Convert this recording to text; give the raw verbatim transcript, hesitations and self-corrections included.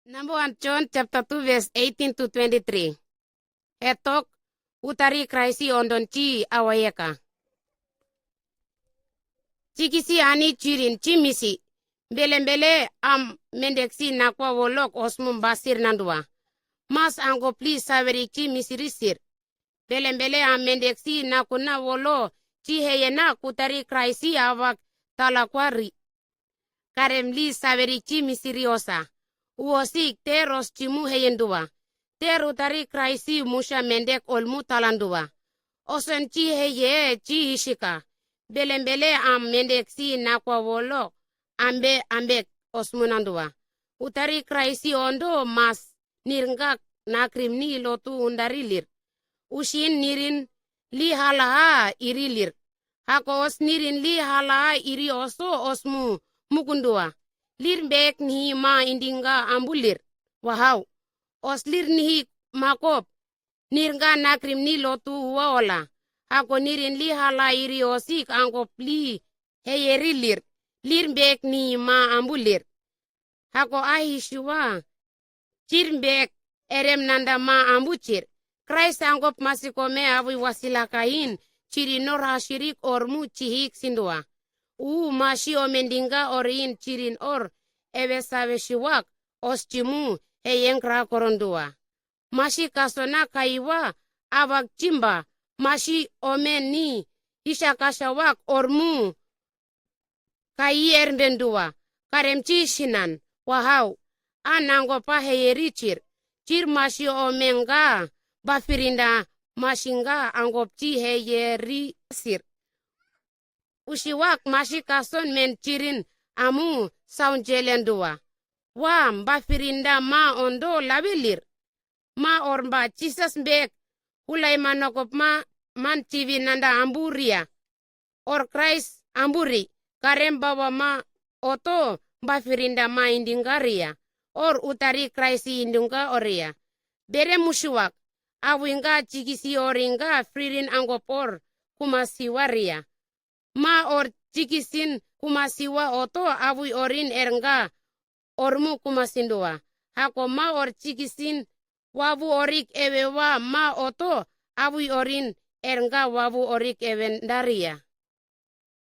Number one John chapter two verse eighteen to twenty-three. Etok, utari Christ ondon chii awayeka. Chikisi ani chirin chimisi. Belen bele am mendeksi nakwa wolok osmun basir nandua. Mas ango pli saberikchi misirisir. Belen bele am mendeksi nakuna wolo chi heyena kutari Christ awak talakwari. Karemli saberikchi misiriosa. Uosik te ros chimu heyendua. Te rutari Christ musha mendek olmu talandua. Osen chi heye chi hishika. Belen bele am mendeksi nakwa wolo ambe ambek osmunandua. Utari Christ ondo mas nirngak nakrimni lotu undarilir. Ushin nirin li halaha irilir. Hako os nirin li halaha iri oso osmu mukundua. Lir bek nihi ma indinga ambulir. Wahau. Os lir nihi makop. Nirnga nakrimni lotu uaola. Hako nirin li hala iri osik ango pli heyerilir. Lir bek nihi ma ambulir. Hako ahi shiwa. Chir bek erem nanda ma ambuchir. Christ angop masikome abui wasilakain chiri nor hashirik ormu chihik sindua. Uu mashi omendinga orin chirin or ebe sabe shiwak os chimu heyenkra korondua. Mashi kasona kaiwa abak chimba mashi omen ni ishakashawak ormu kaiermbendua, karemchi shinan, wahau, a nangopa heyerichir, chir mashi omenga, bafirinda mashinga angopchi heyerisir. Ushiwak mashi kason men chirin amu sauncheliandua. Wa bafirinda ma ondo labilir. Ma orba chisas bek, hulai manokopma man chibi nanda amburia. Or Christ amburi, karembawa ma oto bafirinda ma indingaria. Or utari Christ indunga oria. Bere mushuak, awinga chikisi oringa fririn angopor kumasiwaria. Ma or chikisin kumasiwa oto abui orin ernga ormu kumasindua. Hako ma or chikisin wabu orik ebewa ma oto abui orin ernga wabu orik eben daria.